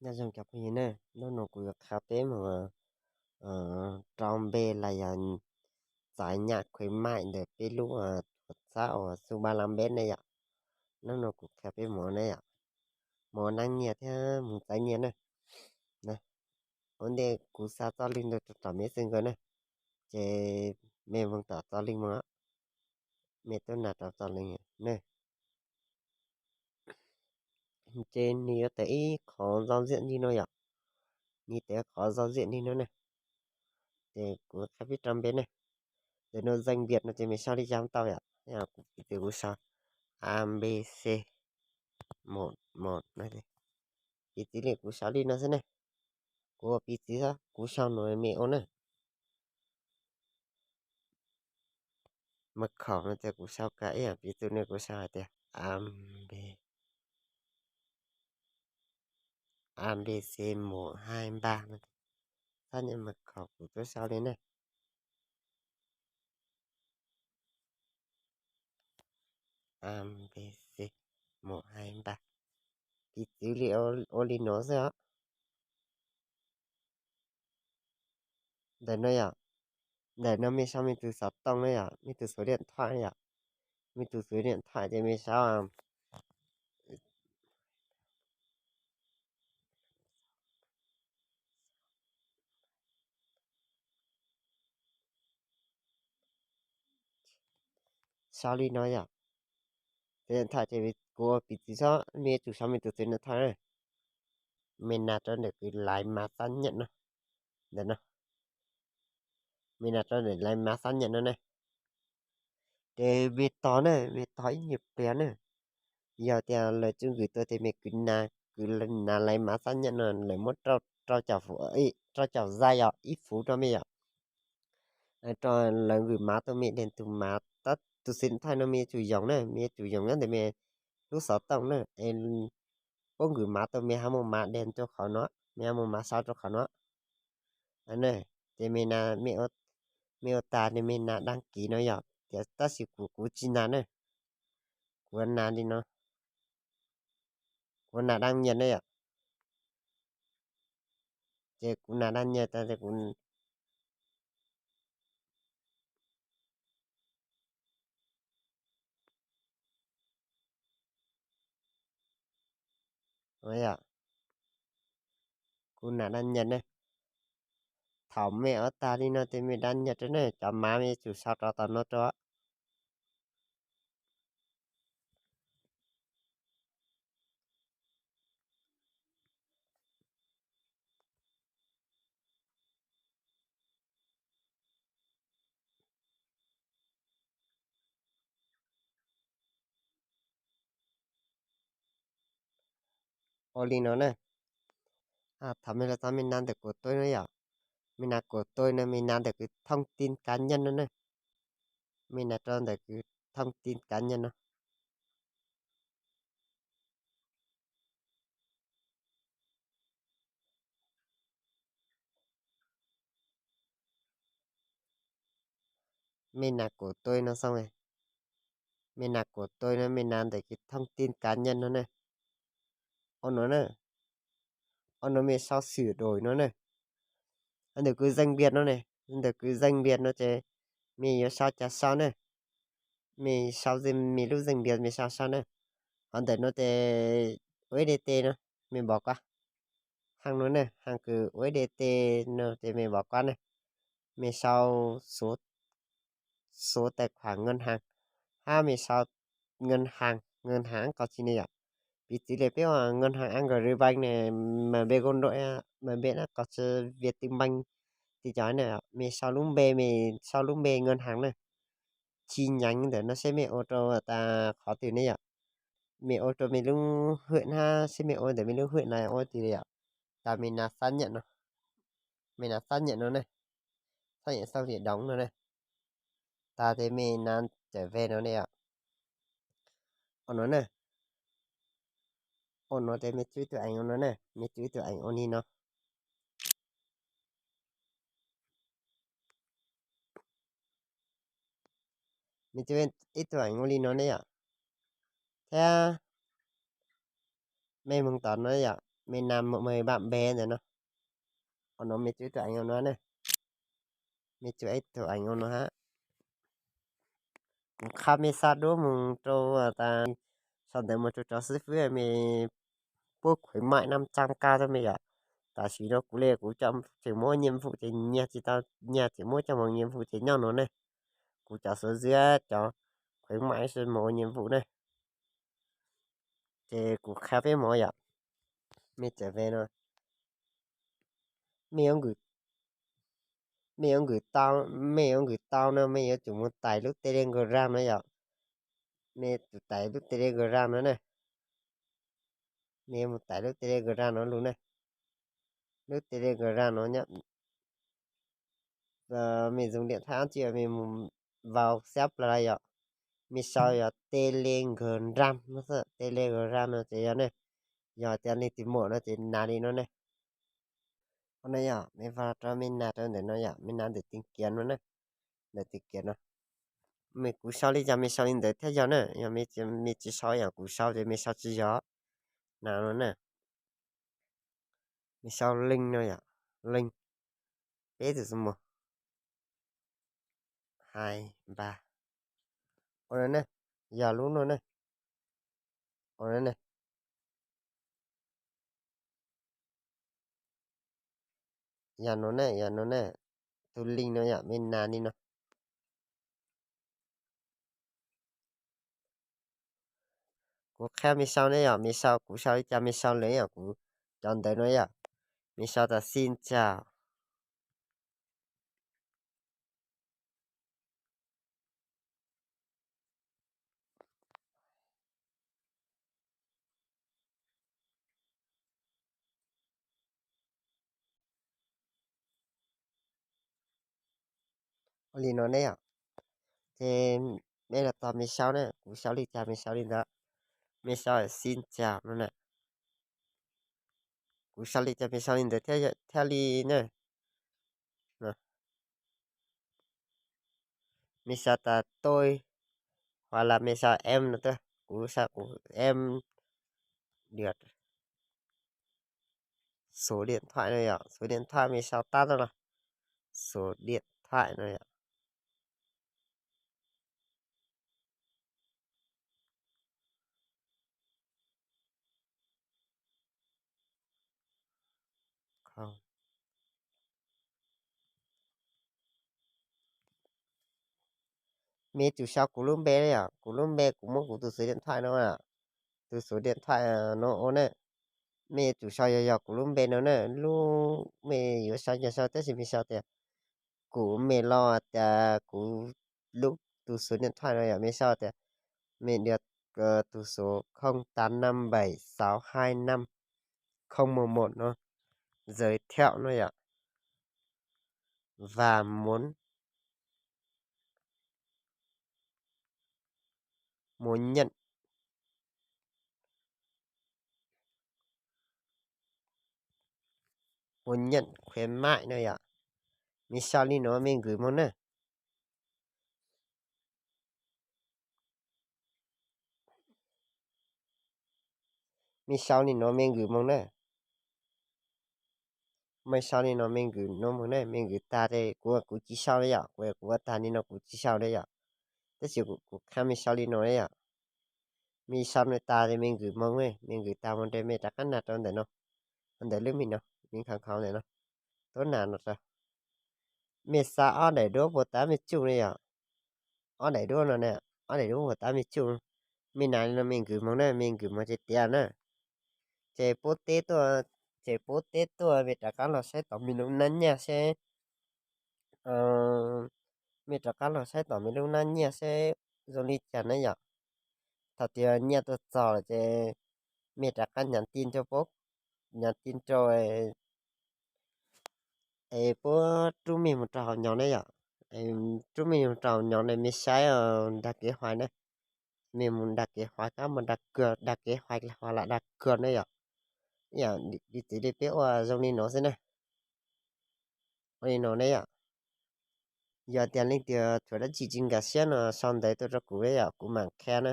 Nyob zoo cov phooj ywg na, hnub no kuv yuav qha peb mus rau npe los yog txais nyaj khwv maim ntawm peb lub thuam txhab uas xu ba la npeb ne yom. Hnub no kuv qha peb mus ne yom, mus ua neeb nyiaj thiab mus txais nyiaj na. Ua ntej kuv xa txoj link ntawd rau tom mej xwb nkawd na, ces mej mus tom txoj link mus, mej tub nas rau txoj link na. Ces nws yuav tawm ib qhov zaj ziam li no yom, nws tawm qhov zaj ziam li no ne. Ces kuv qha peb rau npe ne, ntawm no zeej npias no ces mej sau li cas tau yom. Kuv piv txwv kuv sau A B C mus mus, piv txwv li kuv sau li no xwb ne. Kuv ua piv txwv xwb, kuv sau no mej ua na. Mật khẩu no ces kuv sau kav ib yam piv txwv ne, kuv sau hais tias A B A B C một hai ba no. Xác nhận mật khẩu kuv twb sau li ne. A B C một hai ba. Piv txwv li ua li no xwb os. Ntawm no yom, ntawm no mej sau mej tus xov tooj na yom, mej tus số điện thoại yom, mej tus số điện thoại ces mej sau Sau li no yom. Tus điện thoại ces kuv ua piv txwv xwb, mej yuav tsum sau mej tus số điện thoại na. Mej nas rau ntawm kws lái mã xác nhận no, ntawm no. Mej nas rau ntawm lái mã xác nhận no ne. Ces mej tos na, mej tos ib nyuag pliag na. Yog tias lawv tsis kwv tuaj ces mej kwv nas, kwv nas lái mã xác nhận no, lawv muab rau caum zais yom, ib fuv rau mej yom. Lawv gửi mã rau mej, điền tus mã, tab tus số điện thoại no mej yuav tsum yoog na, mej yuav tsum yoog nyob ntawm mej lub xov tooj na, es puab gửi mã rau mej, ho muaj mã điền rau qhov no, mej ho muaj mã sau rau qhov no. Ces mej ua tag ces mej nas đăng ký no yom, tiam tab sis kuv, kuv tsis nas na, kuv nas li no, kuv nas đăng nhập na yom. Ces kuv nas đăng nhập tag ces kuv Kuv nas đăng nhập ne. Thaum mej ua tag li no ces mej đăng nhập rau ne, cov mã mej yuav tsum sau rau tom no rau. Ua li no na, thaum mej los txog mej nas ntawm của tôi no yom, mej nas của tôi no mej nas ntawm kws thông tin cá nhân no na, mej nas rau ntawm kws thông tin cá nhân no. Mej nas của tôi no xoo, mej nas của tôi no mej nas ntawm kws thông tin cá nhân no ne. Ua no na, ua no mej sau sửa đổi no na. Ntawm kws danh Việt no ne, ntawm kws danh Việt no ces mej yuav sau cas sau na. Mej sau mej lub danh Việt mej sau sau na. Ho ntawm no ces U S D T no mej bỏ qua. Hab no na, hab kws U S D T no ces mej bỏ qua na. Mej sau số tài khoản ngân hàng, hab mej sau ngân hàng, ngân hàng qhov tsi ne yom. Piv txwv li peb ua ngân hàng Agribank ne, MB Golden, MB na, qhov tsi Viettinbank, tib cov ne, mej sau lub npe, mej sau lub npe ngân hàng na. Chi nhánh ntawm no seb mej ua rau tas qhov twg ne yom. Mej ua rau mej lub huyện hab seb mej ua ntawm mej lub huyện no ua twg li yom. Tas mej nas xác nhận no, mej nas xác nhận no ne, xác nhận xong thì đóng no ne. Tas tes mej nas trở về no ne yom. Ua no na, ua no tes mej tso ib tug ảnh ua no na, mej tso ib tug ảnh ua li no. Mej tso ib tug ảnh ua li no ne yom. Thiab mej moog tom no yom, Me nas mười ba bé ntawm no. Ua no me tsuas ib tug eev ua no na. Me tsuas ib tug eev ua no hab. Kuv qha me xa duab mus rau tas, sau ntawv mus rau cov xib fwb me puab khuev maim nam tsaa kaj rau me yom. Tam sim no kuv le kuv cov tseem muaj nyiam vum ces nyiag tsis tau, nyiag tseem muab coj mus nyiam vum ces nyob no ne. Kuv cov xuv ziab cov khuev maim mus ua nyiam vum ne. Ces kuv qha peb mus yom. Me tseem ve no, mej yuav nkws, mej yuav nkws tau, mej yuav nkws tau no mej yuav tsum mus tais lub Telegram no yom. Mej tsum tais lub Telegram no ne. Mej yuav mus tais lub Telegram no lug ne. Lub Telegram no nyob, mej zoo diam thaib ab tsi mej mus vau xab plaws yom. Mej sau yog Telegram no xwb, Telegram no ces yog ne. Yog tias leej twg muaj no ces nas li no ne. Ua no yom, mej vau rau mej nas rau ntawm no yom, mej nas ntawm tiv kiav no ne. Ntawm tiv kiav no. Mej kuv sau li cas mej sau li ntawd thiab yog na, yog mej tsis sau yam kuv sau ces mej sau tsis yog. Nas no na. Mej sau leej no yom, leej, peb tug xu mus, hais npa, ua no ne, yog lub no ne, ua no ne. Yog no ne, yog no ne, tus link no yom, mej nas li no. Kuv qha mej sau ne yom, mej sau, kuv sau li cas mej sau li yom, kuv cov ntawv no yom, mej sau tas xin chào. Ua li no ne yom. Ces mej los tos mej sau ne, kuv sau li cas mej sau li ntawd. Mej sau xin chào no na. Kuv sau li cas mej sau li ntawd thiaj li ne. Mej sau tas tôi, hoặc là mej sau em no tuaj, kuv sau kuv em. Được. Số điện thoại no yom, số điện thoại mej sau tab tuaj los, số điện thoại no yom. Mej yuav tsum sau kuv lub npe yom, kuv lub npe kuv muab kuv tus số điện thoại no, tus số điện thoại no ua ne. Mej yuav tsum sau yog yog kuv lub npe no na, lub mej yuav sau yog sau tab sis mej sau tias kuv mej los tias kuv lub tus số điện thoại no yom, mej sau tias mej được tus số không tám năm bảy sáu hai năm không một một no, giới thiệu no yom. Và muốn, muốn nhận, muốn nhận khuyến mại no yom. Mej sau li no mej nkws moog na. Mej sau li no mej nkws moog na. Mej sau li no mej nkws no moog na, mej nkws tag ces kuv, kuv tsis sau li yom, kuv, kuv ua tag li no kuv tsis sau li yom. Tab sis kuv qha mej sau li no yom. Mej sau no tag ces mej nkws moog, mej nkws tag moog ces mej rov qab nas rau ntawm no, ntawm lub mej no, mej khav khav ntawm no, tuab nas no rau. Mej xa ob daim duab puas tab mej tsuj ne yom. Ob daim duab no ne, ob daim duab puas tab mej tsuj. Mej nas li no mej nkws moog na, mej nkws moog ces tiav na. Ces puab teb tuaj, ces puab teb tuaj mej rov qab los saib tom mej lub nab nyaj seb, mej rov qab los saib tom mej lub nab nyaj seb zoo li cas na yom. Thaum tias nyiaj tuaj txog lawm ces mej rov qab nhắn tin rau puab, nhắn tin rau es puab rub mej mus rau hauv nyob ne yom. Rub mej mus rau hauv nyob ne mej saib đăng ký hòi ne. Mej mus đăng ký hòi kab mus đăng ký, đăng ký hòi los đăng ký ne yom. Ib yam li txiv li peb ua zoo li no xwb na. Ua li no ne yom. Yog tias leej twg tshuav dab tsi tsis nkag siab no sau ntawv tuaj rau kuv ne yom, kuv mam qhia na.